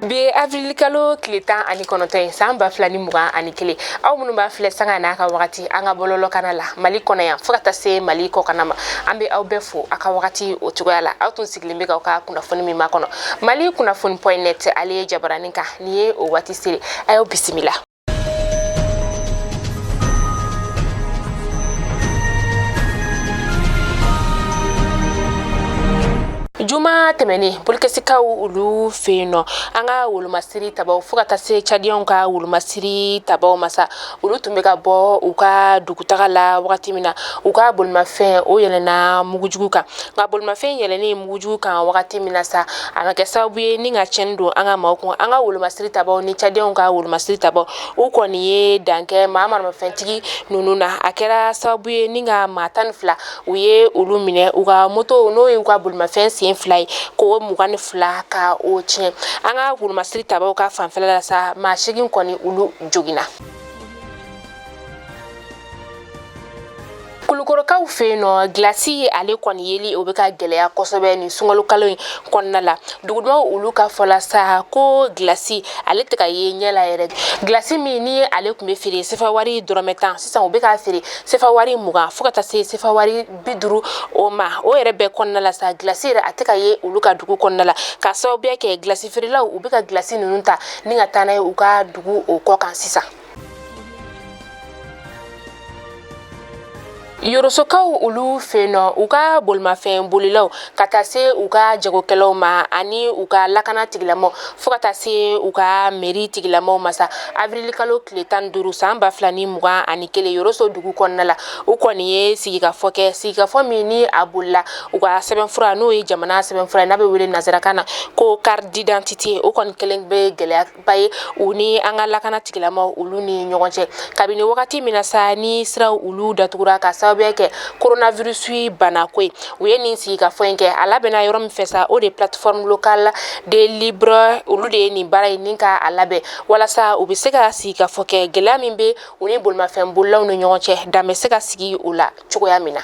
Bi ye avril kalo tile 19 ye san 2021. Aw minnu b'a filɛ sanga n'a ka wagati an ka bɔlɔlɔkana la Mali kɔnɔ yan fo ka taa se Mali kɔkana ma, an bɛ aw bɛɛ fo aw ka wagati o cogoya la. Aw tun sigilen bɛ k'aw ka kunnafoni min makɔnɔ Mali kunnafoni point net, ale ye jabaranin kan. Nin ye o waati sere, a y'aw bisimila. Juma tɛmɛnen, Bolikesikaw olu fɛ yen nɔ, an ka wolomasiri tabaw fo ka taa se cadiyɛnw ka wolomasiri tabaw ma sa, olu tun bɛ ka bɔ u ka dugutaga la wagati min na, u ka bolimafɛn o yɛlɛnna mugujugu kan. Nka bolimafɛn yɛlɛnnen mugujugu kan wagati min na sa, a ma kɛ sababu ye ni ka tiɲɛni don an ka maaw kun. An ka wolomasiri tabaw ni cadiyɛnw ka wolomasiri tabaw, u kɔni ye dan kɛ maa maramafɛntigi ninnu na. A kɛra sababu ye ni ka maa 12, u ye olu minɛ, u ka moto, n'o ye u ka bolimafɛn sen fila ye, ko 22 ka o tiɲɛ. An ka wolomasiri tabaw ka fanfɛla la sa, maa 8 kɔni olu joginna. Kulukorokaw fɛ yen nɔ, gilasi ale kɔni yeli o bɛ ka gɛlɛya kosɛbɛ nin sunkalo kalo in kɔnɔna la. Dugudenw olu ka fɔ la sa ko gilasi ale tɛ ka ye ɲɛ la yɛrɛ. Gilasi min ni ale tun bɛ feere sefa wari dɔrɔmɛ 10, sisan u bɛ k'a feere sefa wari 20 fo ka taa se sefa wari 50 o ma. O yɛrɛ bɛɛ kɔnɔna la sa, gilasi yɛrɛ a tɛ ka ye olu ka dugu kɔnɔna la, k'a sababuya kɛ gilasi feerelaw u bɛ ka gilasi ninnu ta ni ka taa n'a ye u ka dugu o kɔ kan sisan. Yorosokaw olu fɛ yen nɔ, u ka bolimafɛn bolilaw ka taa se u ka jagokɛlaw ma ani u ka lakana tigilamaw fo ka taa se u ka mairie tigilamaw ma sa, avril kalo tile 15 san 2021, Yoroso dugu kɔnɔna la, u kɔni ye sigikafɔ kɛ, sigikafɔ min ni a bolila u ka sɛbɛnfura, n'o ye jamana sɛbɛnfura ye n'a bɛ wele nansarakan na ko carte d'identité. O kɔni kelen bɛ gɛlɛya ba ye u ni an ka lakana tigilamaw olu ni ɲɔgɔn cɛ, kabini wagati min na sa ni siraw olu datugura ka sababuya kɛ coronavirus banako ye. U ye nin sigikafɔ in kɛ, a labɛnna yɔrɔ min fɛ sa, o de plateforme locale de libre, olu de ye nin baara in ni ka a labɛn walasa u bɛ se ka sigikafɔ kɛ, gɛlɛya min bɛ u ni bolimafɛn bolilaw ni ɲɔgɔn cɛ, dan bɛ se ka sigi o la cogoya min na.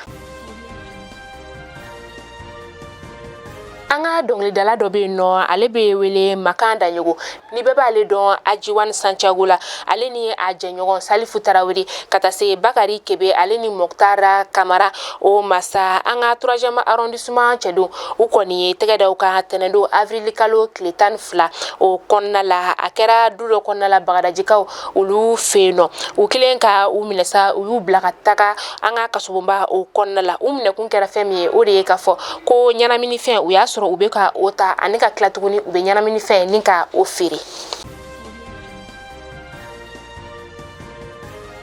An ka dɔnkilidala dɔ bɛ yen nɔ, ale bɛ wele Makan Daɲogo, ni bɛɛ b'ale dɔn Ajiwan Santiago la. Ale ni a jɛɲɔgɔn Salifu Tarawele ka taa se Bakari Kebe, ale ni Mɔkutara Kamara o masa, an ka troisième arrondissement cɛdenw, u kɔni ye tɛgɛ da u kan tɛnɛndon avril kalo tile 12 o kɔnɔna la. A kɛra du dɔ kɔnɔna la Bagadajikaw olu fɛ yen nɔ. U kelen ka u minɛ sa, u y'u bila ka taga an ka kasobonba o kɔnɔna la. U minɛkun kɛra fɛn min ye, o de ye k'a fɔ ko ɲɛnaminifɛn, u y'a sɔrɔ u bɛ ka o ta ani ka tila tuguni u bɛ ɲɛnaminifɛn ni ka o feere.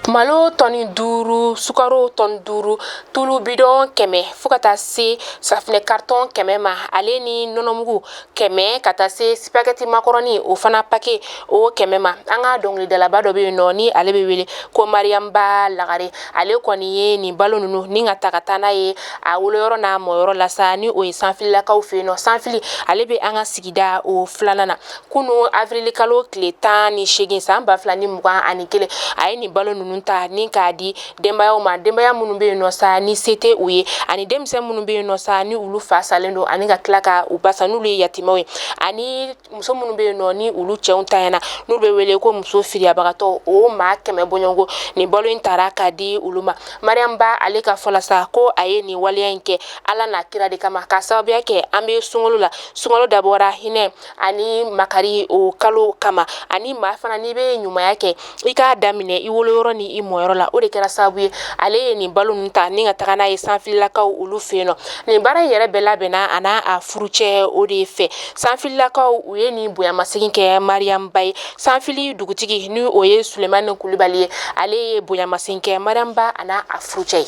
Malo tɔni 5, sukaro tɔni 5, tulu bidɔn 100 fo ka taa se safunɛ karitɔn 100 ma, ale ni nɔnɔmugu 100 ka taa se spaghetti makɔrɔni o fana pake o 100 ma. An ka dɔnkilidalaba dɔ bɛ yen nɔ ni ale bɛ wele ko Mariamba Lagare, ale kɔni ye nin balo ninnu ni ka ta ka taa n'a ye a woloyɔrɔ n'a mɔyɔrɔ la sa, ni o ye Sanfililakaw fɛ yen nɔ. Sanfili ale bɛ an ka sigida o filanan na. Kunu avril kalo tile 18 san 2021, a ye nin balo ninnu ta ni k'a di denbayaw ma, denbaya minnu bɛ yen nɔ sa ni se tɛ u ye, ani denmisɛn minnu bɛ yen nɔ sa ni olu fa salen don ani ka tila ka u ba sa, n'olu ye yatimaw ye, ani muso minnu bɛ yen nɔ ni olu cɛw tanyana, n'u bɛ wele ko muso firiyabagatɔ. O maa 100 bɔɲɔgɔnko, nin balo in tara ka di olu ma. Mariam Ba ale ka fɔ la sa ko a ye nin waleya in kɛ Ala n'a kira de kama, k'a sababuya kɛ an bɛ sunkalo la. Sunkalo dabɔra hinɛ ani makari o kalo kama, ani maa fana n'i bɛ ɲumanya kɛ, i k'a daminɛ i woloyɔrɔ ni i mɔyɔrɔ la. O de kɛra sababu ye ale ye nin balo ninnu ta ni ka taga n'a ye Sanfililakaw olu fɛ yen nɔ. Nin baara in yɛrɛ bɛɛ labɛnna a n'a a furucɛ o de fɛ. Sanfililakaw u ye nin bonyamasegin kɛ Mariam Ba ye. Sanfili dugutigi, ni o ye Sulemani Kulubali ye, ale ye bonyamasegin kɛ Mariam Ba a n'a a furucɛ ye.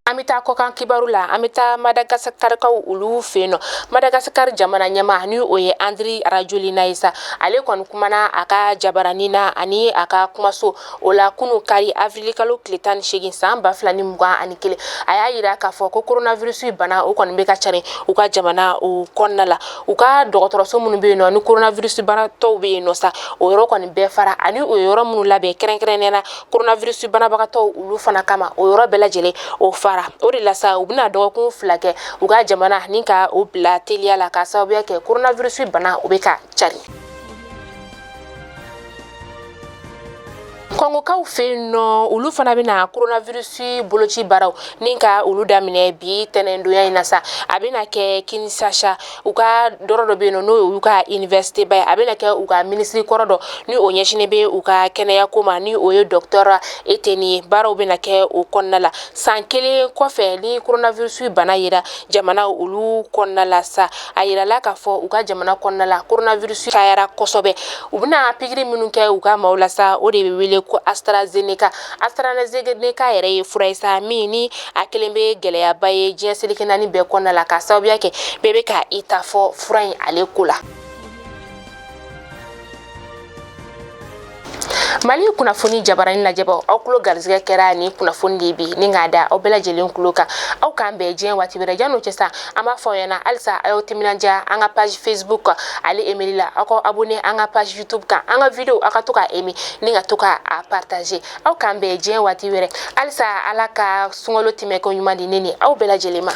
An An bɛ taa kɔkan kibaru la. An bɛ taa Madagasikarikaw olu fɛ yen nɔ. Madagasikari jamana ɲɛmaa, ni o ye Andry Rajoelina ye sa, ale kɔni kumana a ka jabaranin na ani a ka kumaso o la kunu kari, avril kalo tile 18 san 2021. A y'a yira k'a fɔ ko coronavirus bana, o kɔni bɛ ka cari u ka jamana o kɔnɔna la. U ka dɔgɔtɔrɔso minnu bɛ yen nɔ ni coronavirus banatɔw bɛ yen nɔ sa, o yɔrɔ kɔni bɛɛ fara, ani o yɔrɔ minnu labɛn kɛrɛnkɛrɛnnenya la coronavirus banabagatɔw olu fana kama, o yɔrɔ bɛɛ lajɛlen o fara. O de la sa, u bɛna dɔgɔkun 2 kɛ u ka jamana ni ka o bila teliya la, k'a sababuya kɛ coronavirus bana, o bɛ ka cari. Kɔngokaw fɛ yen nɔ, olu fana bɛna coronavirus boloci baaraw ni ka olu daminɛ bi tɛnɛndonya in na sa. A bɛna kɛ Kinshasa, u ka yɔrɔ dɔ bɛ yen nɔ, n'o y'u ka université ba ye. A bɛna kɛ u ka minisiri kɔrɔ dɔ ni o ɲɛsinnen bɛ u ka kɛnɛya ko ma, ni o ye docteur Eteni ye. Baaraw bɛna kɛ o kɔnɔna la san kelen kɔfɛ ni coronavirus bana yera jamana olu kɔnɔna la sa. A yirala k'a fɔ u ka jamana kɔnɔna la, coronavirus cayara kosɛbɛ. U bɛna pikiri minnu kɛ u ka maaw la sa, o de bɛ wele ko AstraZeneca. AstraZeneca yɛrɛ ye fura ye sa min ni a kelen bɛ gɛlɛyaba ye diɲɛ seleke naani bɛɛ kɔnɔna la, k'a sababuya kɛ bɛɛ bɛ ka i ta fɔ fura in ale ko la. Mali kunnafoni jabaranin lajɛbaw, aw tulo garisɛgɛ kɛra ni kunnafoni de bi ni k'a da aw bɛɛ lajɛlen tulo kan. Aw k'an bɛn diɲɛ waati wɛrɛ. Jan'o cɛ sa, an b'a fɔ aw ɲɛna halisa, a y'aw timinandiya an ka page Facebook ale aimeli la, aw ka abonné an ka page YouTube kan, an ka video aw ka to ka aimer ni ka to ka a partager. Aw k'an bɛn diɲɛ waati wɛrɛ. Halisa, Ala ka sunkalo tɛmɛ ko ɲuman di ne ni aw bɛɛ lajɛlen ma.